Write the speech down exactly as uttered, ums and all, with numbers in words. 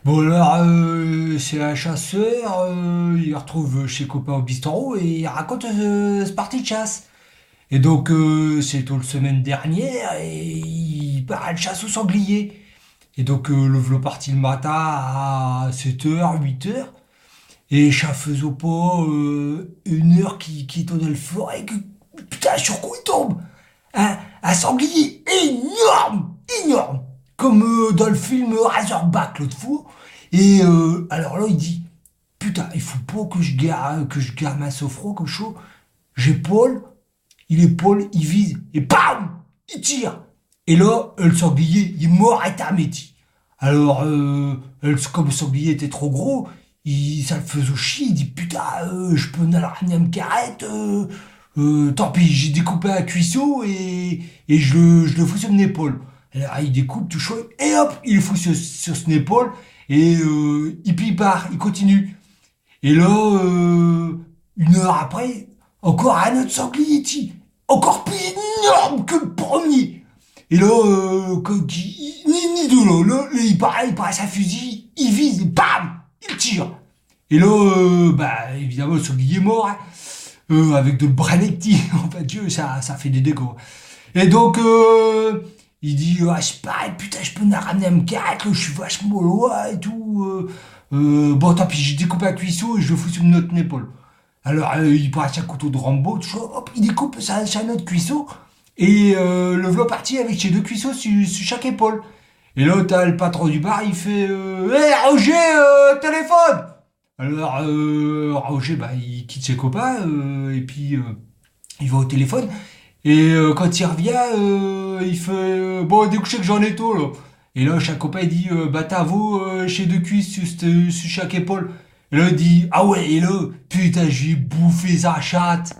Bon alors, euh, ch'est un chasseur, euh, i s'artrouve chez copain au bistrot et i raconte euh, s'partie d'chasse. Et donc, euh, ch'étot l'semaine dernière et i part à l'chasse au sanglier. Et donc, euh, le v'là parti l'matin à sept heures, huit heures. Et cha faijot pas euh, eune heure qu'i, qu'i étot dins l'forêt que, putain, sur quo i tombe un, un sanglier énorme, énorme, comme euh, dins l'film Razorback l'aute fos. Et euh, alors là, i dit, putain, i faut pas que j'garde, que j'garde min sang-froid comme cha. J'épole, i épole, i vise, et bam, i tire. Et là, euh, l'sanglier, i mord à terre. Alors, euh, euh, comme l'sanglier étot trop gros, i, cha l'faijot chier, i dit, putain, euh, j'peux n'rien ramener à m'carette, euh, euh, tant pis, j'découpe un cuisseau et, et j'le, j'le fous sur m'n épole. Alors, i découpe tout cha, et hop, i l'fout sur, sur s'n'épole, et euh, i part, i continue. Et là, euh, eune heure après, incore un aute sanglier, ti, incore pus énorme que l'premier. Et là, euh, comme dit, ni, ni de là, là, là, i part, i part à sin fusil, i vise, et bam, i tire. Et là, euh, bah, évidemment, l'sanglier est mort, hein. Euh, avec des brins d'ti, enfin Dieu, cha, cha fait des dégâts. Et donc, euh, i dit, ah, j'sais pas, putain, j'peux n'rien ramener à m'carette, là, j'sus vach'mint loin et tout. Euh, euh, bon, tant pis, j'découpe un cuisseau et j'le fous sur m'n aute épole. Alors, euh, i part à sin couteau d'Rambo, tout cha, hop, i découpe sin, sin aute cuisseau, et euh, le v'là parti avec ses deux cuisseaux sur, sur chaque épole. Et là, t'as l'patron du bar, i fait, euh, hé, Roger, euh, téléphone ! Alors, euh, Roger, bah, i quitte ses copains, euh, et pis, euh, i va au téléphone. Et euh, quand i r'vient, euh, i fait, euh, bon, d'où ch'est que j'in étos, là ? Et là, sin copain, i dit, euh, bah, t'avos euh, ses deux cuisses sur, sur chaque épole. Et là, i dit, ah ouais, et là, putain, j'lui ai bouffé sin chatte.